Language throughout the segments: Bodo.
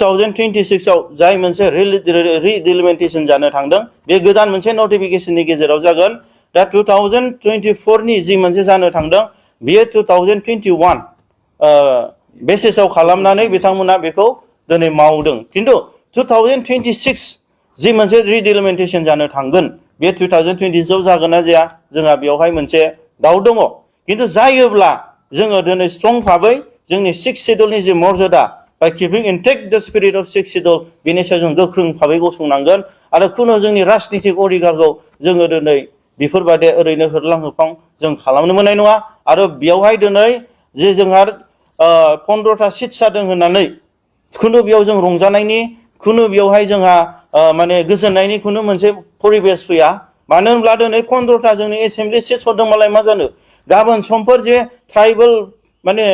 2026 आव जाय मोनसे रिडिलिमिटेशन जानो थांदों बे गोदान मोनसे नटिफिकेशननि गेजेराव जागोन दा 2024 नि जि मोनसे जानो थांदों बेयो 2021 बेसिसआव खालामनानै बिथांमोना बेखौ दिनै मावदों किन्तु 2026 जि मोनसे रिडिलिमिटेशन जानो थांगोन बे 2026 आव जागोन ना जाया जोंहा बेवहाय मोनसे डाउट दङ किन्तु जायोब्ला जोङो दिनै स्ट्रं भाबै जोंनि 6 शेड्यूलनि जि मर्यादा by keeping intact the spirit of 6 schedule बेनि सायाव जों गोख्रों भाबै गसंनांगोन आरो खुनु जोंनि राजनितिक अधिकारखौ जोङो दिनै बेफोरबादि ओरैनो होरलां होफां जों खालामनो मोननाय नङा आरो बेवहाय दिनै जे जोंहा 15टा सिट जादों होननानै खुनु बेयाव जों रंजानायनि खुनु बेवहाय जोंहा माने गोजोननायनि खुनु मोनसे परिबेस फैया मानो होनब्ला दिनै 15टा जोंनि एसेम्बलि सिट हरदों मालाय मा जानो गाबोन समफोर जे ट्राइबेल माने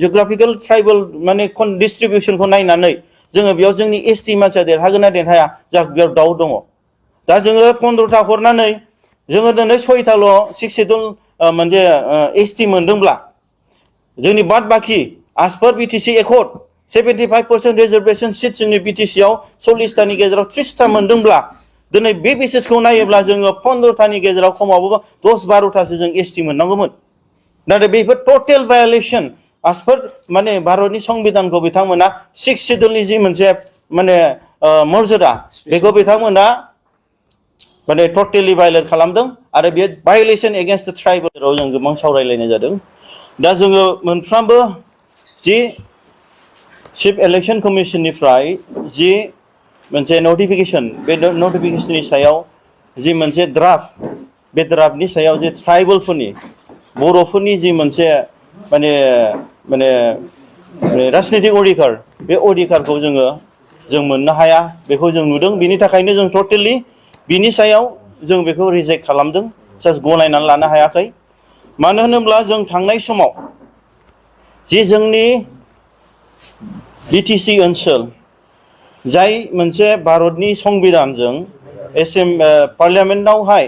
जिअग्राफिकल ट्राइबेल माने डिस्ट्रिबिउशन को नायनानै जोङो बेयाव जोंनि एसटी मानसिया देरहागोन ना देरहाया जा बेयाव डाउट दङ दा जोङो 15टा हरनानै जोङो दिनै 6टाल' 6 शेड्यूल मोनसे एसटी मोनदोंब्ला जोंनि बाद बाकी as per BTC accord 75% reservation seat जोंनि BTC आव 40टानि गेजेराव 30टा मोनदोंब्ला दिनै बे बेसिसखौ नायोब्ला जोङो 15टानि गेजेराव खमावबो 10-12टासो जों एसटी मोननांगौमोन नाथाय बेफोर टोटेल भायोलेशन as per माने भारतनि संविधानखौ बिथांमोना 6 शेड्यूलनि जि मोनसे माने मर्यादा बेखौ बिथांमोना माने टोटली भायोलेट खालामदों आरो बे भायोलेशन एगेन्स्ट द ट्राइबेलाव जों गोबां सावरायलायनाय जादों दा जोङो मोनफ्रोमबो जि चिफ इलेक्शन कमिशननिफ्राय जि मोनसे नटिफिकेशन बे नटिफिकेशननि सायाव जि मोनसे ड्राफ्ट बे ड्राफ्टनि सायाव जे ट्राइबेलफोरनि बर'फोरनि जि मोनसे माने माने राजनीतिक अधिकार बे अधिकारखौ जों मोननो हाया बेखौ जों नुदों बिनि थाखायनो जों टोटली बिनि सायाव जों बेखौ रिजेक्ट खालामदों जास्ट गनायनानै लानो हायाखै मानो होनोब्ला जों थांनाय समाव जि जोंनि बिटिसि ओनसोल जाय मोनसे भारतनि संविधानजों पार्लियामेन्टआवहाय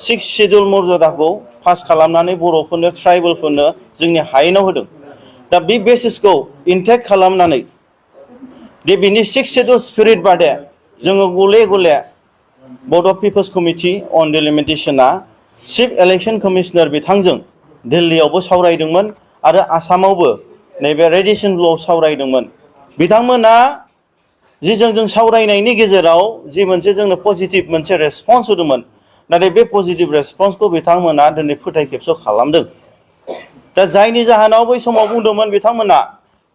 6 शेड्यूल मर्यादाखौ पास खालामनानै बर'फोरनो ट्राइबेलफोरनो जोंनि हायेनाव होदों दा बे बेसिसखौ इनटेक्ट खालामनानै दे बिनि 6 शेड्यूल स्पिरिट बादे जोङो गले गले board of people's committee on डिलिमिटेशना चिफ इलेक्शन कमिशनार बिथांजों दिल्लीयावबो सावरायदोंमोन आरो आसामावबो नैबे रेडिसन ल'आव सावरायदोंमोन बिथांमोना जि जों सावरायनायनि गेजेराव जि मोनसे जोंनो पजिटिभ मोनसे रेसपन्स होदोंमोन नाथाय बे पजिटिभ रेसपन्सखौ बिथांमोना दिनै फोथायखेबस' खालामदों दा जायनि जाहोनाव बै समाव बुंदोंमोन बिथांमोना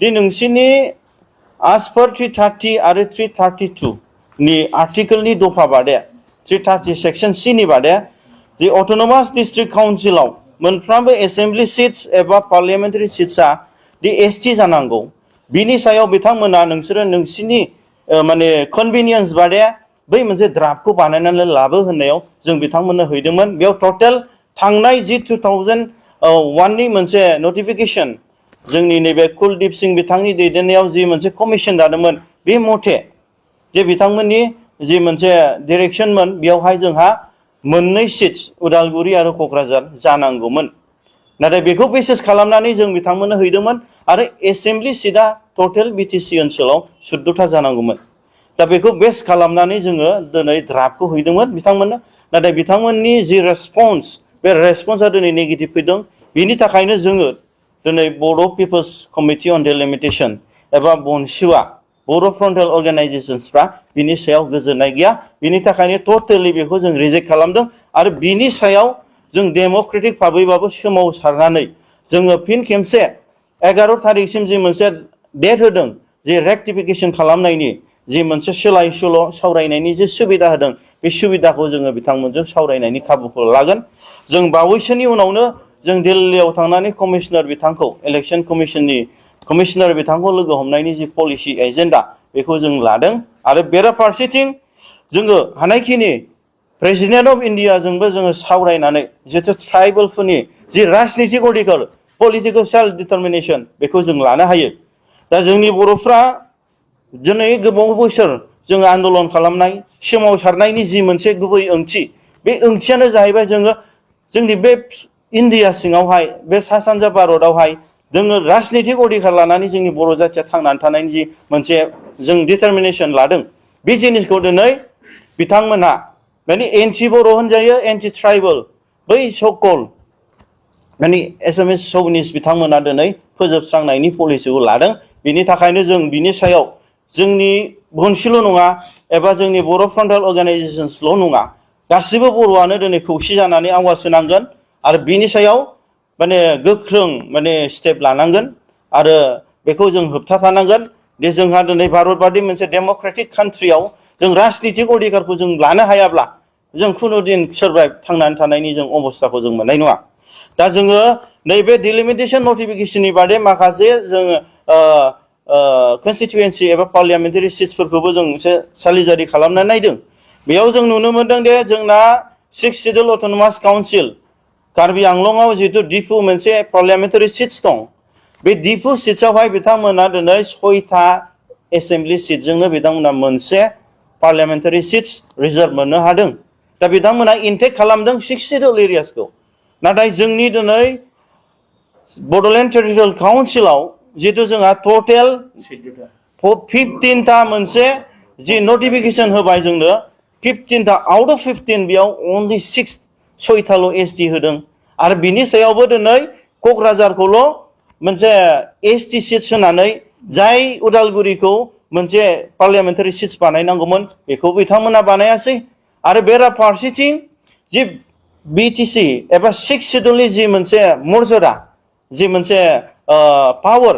दि नोंसिनि as per 330 आरो 332 नि आर्टिकेलनि दफा बादे 330 सेक्शन C नि बादे दि अटोनोमास डिस्ट्रिक्ट काउन्सिलाव मोनफ्रोमबो एसेम्बली सिट्स एबा पार्लियामेन्टारि सिट्सआ दि एसटी जानांगौ बिनि सायाव बिथांमोना नोंसोरो नोंसिनि माने कन्भिनियन्स बादे बै मोनसे ड्राफ्टखौ बानायनानै लाबो होननायाव जों बिथांमोननो हैदोंमोन बेयाव टोटेल थांनाय जि 2001 नि मोनसे नटिफिकेशन जोंनि नैबे कुलदीप सिंह बिथांनि दैदेननायाव जि मोनसे कमिशन दादोंमोन बे मथे जे बिथांमोननि जि मोनसे डाइरेक्शनमोन बेयावहाय जोंहा मोननै सिट्स उदालगुरि आरो क'क्राझार जानांगौमोन नाथाय बेखौ बेसिस खालामनानै जों बिथांमोननो हैदोंमोन आरो एसेम्बली सिटआ टोटेल बिटिसि ओनसोलाव 14टा जानांगौमोन दा बेखौ बेस खालामनानै जोङो दिनै ड्राफ्टखौ हैदोंमोन बिथांमोननो नाथाय बिथांमोननि जि रेसपन्स बे रेसपन्सआ दिनै नेगेटिभ फैदों बिनि थाखायनो जोङो दिनै board of people's committee on delimitation एबा bonsuआ बर' फ्रन्टेल अर्गेनाइजेशन्सफ्रा बिनि सायाव गोजोननाय गैया बिनि थाखायनो टोटली बेखौ जों रिजेक्ट खालामदों आरो बिनि सायाव जों डेम'क्रेटिक भाबैबाबो सोमावसारनानै जोङो फिन खेमसे 11 थारिखसिम जि मोनसे डेट होदों जे रेक्टिफिकेशन खालामनायनि जि मोनसे सोलाय सोल' सावरायनायनि जे सुबिदा होदों बे सुबिदाखौ जोङो बिथांमोनजों सावरायनायनि खाबुखौ लागोन जों बावैसोनि उनावनो जों दिल्लीयाव थांनानै कमिशनार बिथांखौ इलेक्शन कमिशननि कमिशनार बिथांखौ लोगो हमनायनि जि पलिसि एजेन्डा बेखौ जों लादों आरो बेराफारसेथिं जोङो हानायखिनि प्रेसिडेन्ट अफ इन्डियाजोंबो जोङो सावरायनानै जितु ट्राइबेलफोरनि जि राजनितिक अधिकार पलिटिकेल सेल्फ डिटारमिनेशन बेखौ जों लानो हायो दा जोंनि बर'फ्रा दिनै गोबाव बोसोर जोङो आन्दलन खालामनाय सोमावसारनायनि जि मोनसे गुबै ओंथि बे ओंथियानो जाहैबाय जोङो जोंनि बे इन्डिया सिङावहाय बे सा सानजा भारतआवहाय जोङो राजनितिक अधिकार लानानै जोंनि बर' जाथिया थांनानै थानायनि जि मोनसे जों डिटारमिनेसन लादों बे जिनिसखौ दिनै बिथांमोनहा माने एन्टि बर' होनजायो एन्टि ट्राइबेल बै सकल माने एसामिस शौनिस बिथांमोना दिनै फोजोबस्रांनायनि पलिसिखौ लादों बिनि थाखायनो जों बिनि सायाव जोंनि बनसिल' नङा एबा जोंनि बर' फ्रन्टाल अर्गानाइजेसन्सल' नङा गासिबो बर'आनो दिनै खौसे जानानै आवाज होनांगोन आरो बिनि सायाव माने गोख्रों माने स्टेप लानांगोन आरो बेखौ जों होबथाथानांगोन दे जोंहा दिनै भारत बादि मोनसे डेम'क्रेटिक कान्ट्रियाव जों राजनितिक अधिकारखौ जों लानो हायाब्ला जों खुनु दिन सारभाइभ थांनानै थानायनि जों अबस्थाखौ जों मोननाय नङा दा जोङो नैबे डिलिमिटेसन नटिफिकेशननि बादै माखासे जोङो कन्स्टिटुवेन्सि एबा पार्लियामेन्टारि सिट्सफोरखौबो जों एसे सालिजारि खालामनानै नायदों बेयाव जों नुनो मोनदों दे जोंना 6 सिडुल अट'नमास काउन्सिल कार्बि आंलंआव जिहेतु डिफु मोनसे पार्लियामेन्टारि सिट्स दं बे डिफु सिट्सआवहाय बिथांमोना दिनै 6था एसेम्बलि सिटजोंनो बिथांमोना मोनसे पार्लियामेन्टारि सिट्स रिजार्भ मोननो हादों दा बिथांमोना इनटेक खालामदों 6 सिडुल एरियासखौ नाथाय जोंनि दिनै बड'लेण्ड टेरिटरियेल काउन्सिलाव जिहेतु जोंहा टटेल 15था मोनसे जि नटिफिकेशन होबाय जोंनो 15था आउट अफ 15 बेयाव अनलि 6थाल' एसटि होदों आरो बिनि सायावबो दिनै क'क्राझारखौल' मोनसे एसटि सिट्स होनानै जाय उदालगुरिखौ मोनसे पार्लियामेन्टारि सिट्स बानायनांगौमोन बेखौ बिथांमोना बानायासै आरो बेराफारसेथिं जि बिटिसि एबा 6 सिडुलनि जि मोनसे मर्यादा जि मोनसे पावार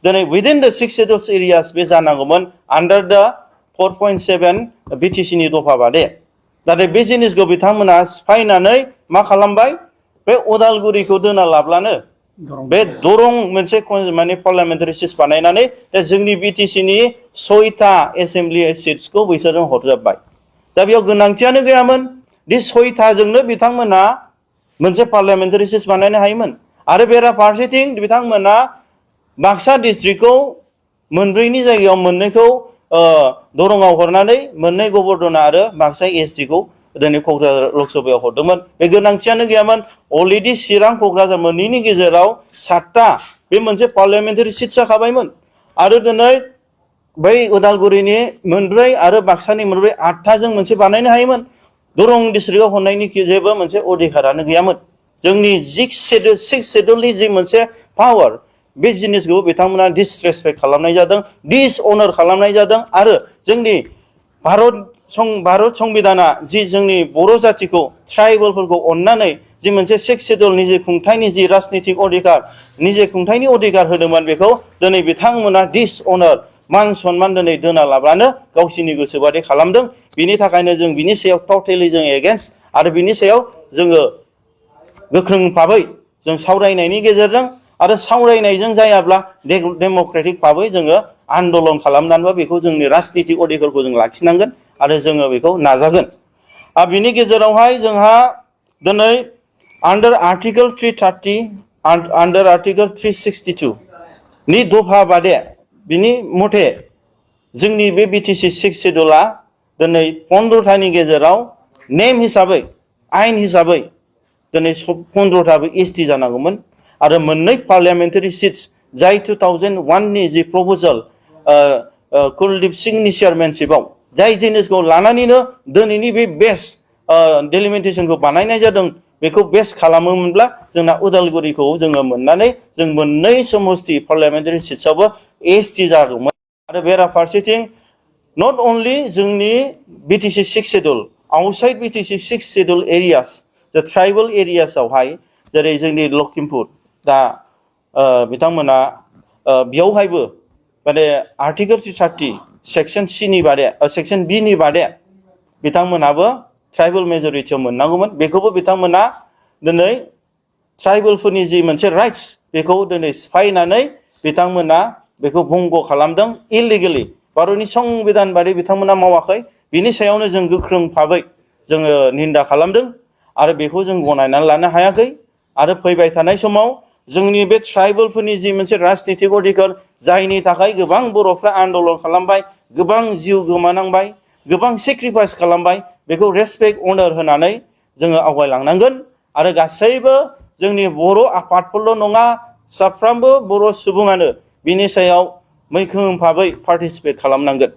दिनै विदिन द 6 सिडुल्स एरियास बे जानांगौमोन आन्डार द 4.7 बिटिसिनि दफा बादे नाथाय बे जिनिसखौ बिथांमोना सिफायनानै मा खालामबाय बे उदालगुरिखौ दोना लाब्लानो बे दरं मोनसे माने पार्लियामेन्टारि सिट्स बानायनानै जोंनि बिटिसिनि 6था एसेम्बलि सिट्सखौ बैसोरजों हरजोब्बाय दा बेयाव गोनांथियानो गैयामोन दि 6थाजोंनो बिथांमोना मोनसे पार्लियामेन्टारि सिट्स बानायनो हायोमोन आरो बेराफारसेथिं बिथांमोना बाक्सा डिस्ट्रिक्टखौ मोनब्रैनि जायगायाव मोननैखौ दरंआव हरनानै मोननै गबर्धना आरो बाक्सा एसटिखौ दिनै क'क्राझार लकसभायाव हरदोंमोन बे गोनांथियानो गैयामोन अलरेडि चिरां क'क्राझार मोननैनि गेजेराव 7था बे मोनसे पार्लियामेन्टारि सिट्स जाखाबायमोन आरो दिनै बै उदालगुरिनि मोनब्रै आरो बाक्सानि मोनब्रै 8थाजों मोनसे बानायनो हायोमोन दरं डिस्ट्रिक्टआव हरनायनि जेबो मोनसे अधिकारानो गैयामोन जोंनि 6 सिडुलनि जि मोनसे पावार बे जिनिसखौ बिथांमोना डिसरेसपेक्ट खालामनाय जादों डिसअनार खालामनाय जादों आरो जोंनि भारत संबिधाना जि जोंनि बर' जातिखौ ट्राइबेलफोरखौ अननानै जि मोनसे 6 सिडुलनि जि खुंथायनि जि राजनितिक अधिकार निजे खुंथायनि अधिकार होदोंमोन बेखौ दिनै बिथांमोना डिसअनार मान सन्मान दिनै दोना लाब्लानो गावसिनि गोसोबादि खालामदों बिनि थाखायनो जों बिनि सायाव टटेलि जों एगेन्स्ट आरो बिनि सायाव जोङो गोख्रों भाबै जों सावरायनायनि गेजेरजों आरो सावरायनायजों जायाब्ला डेम'क्रेटिक भाबै जोङो आन्दलन खालामनानैबो बेखौ जोंनि राजनितिक अधिकारखौ जों लाखिनांगोन आरो जोङो बेखौ नाजागोन आरो बिनि गेजेरावहाय जोंहा दिनै आन्डार आर्टिकल 330 आन्डार आर्टिकल 362 नि दफा बादे बिनि मथे जोंनि बे बिटिसि 6 सिडुला दिनै 15थानि गेजेराव नेम हिसाबै आयेन हिसाबै दिनै 15थाबो एसटि जानांगौमोन आरो मोननै पार्लियामेन्टारि सिट्स जाय 2001नि जि प्रप'जाल कुलदीप सिंहनि चेयारमेनशिपआव जाय जिनिसखौ लानानैनो दिनैनि बे बेस्ट डिलिमिटेसनखौ बानायनाय जादों बेखौ बेस्ट खालामोमोनब्ला जोंना उदालगुरिखौ जोङो मोननानै जों मोननै समस्ति पार्लियामेन्टारि सिट्सआवबो एसटि जागौमोन आरो बेराफारसेथिं नट अनलि जोंनि BTC 6 schedule outside BTC 6 schedule areas the tribal एरियासआवहाय जेरै जोंनि लखिमपुर दा बिथांमोना बेयावहायबो माने आर्टिकल 330 सेक्सन सिनि बादे सेक्सन बिनि बादे बिथांमोनाबो ट्राइबेल मेजरिटियाव मोननांगौमोन बेखौबो बिथांमोना दिनै ट्राइबेलफोरनि जि मोनसे राइट्स बेखौ दिनै सिफायनानै बिथांमोना बेखौ भंग खालामदों इलिगेलि भारतनि संबिधान बादि बिथांमोना मावाखै बिनि सायावनो जों गोख्रों भाबै जोङो निन्दा खालामदों आरो बेखौ जों गनायनानै लानो हायाखै आरो फैबाय थानाय समाव जोंनि बे ट्राइबेलफोरनि जि मोनसे राजनितिक अधिकार जायनि थाखाय गोबां बर'फ्रा आन्दलन खालामबाय गोबां जिउ गोमानांबाय गोबां सेक्रिफाइस खालामबाय बेखौ रेसपेक्ट अनार होनानै जोङो आवगायलांनांगोन आरो गासैबो जोंनि बर' आफादफोरल' नङा साफ्रोमबो बर' सुबुङानो बिनि सायाव मैखोम भाबै पार्टिसिपेट खालामनांगोन।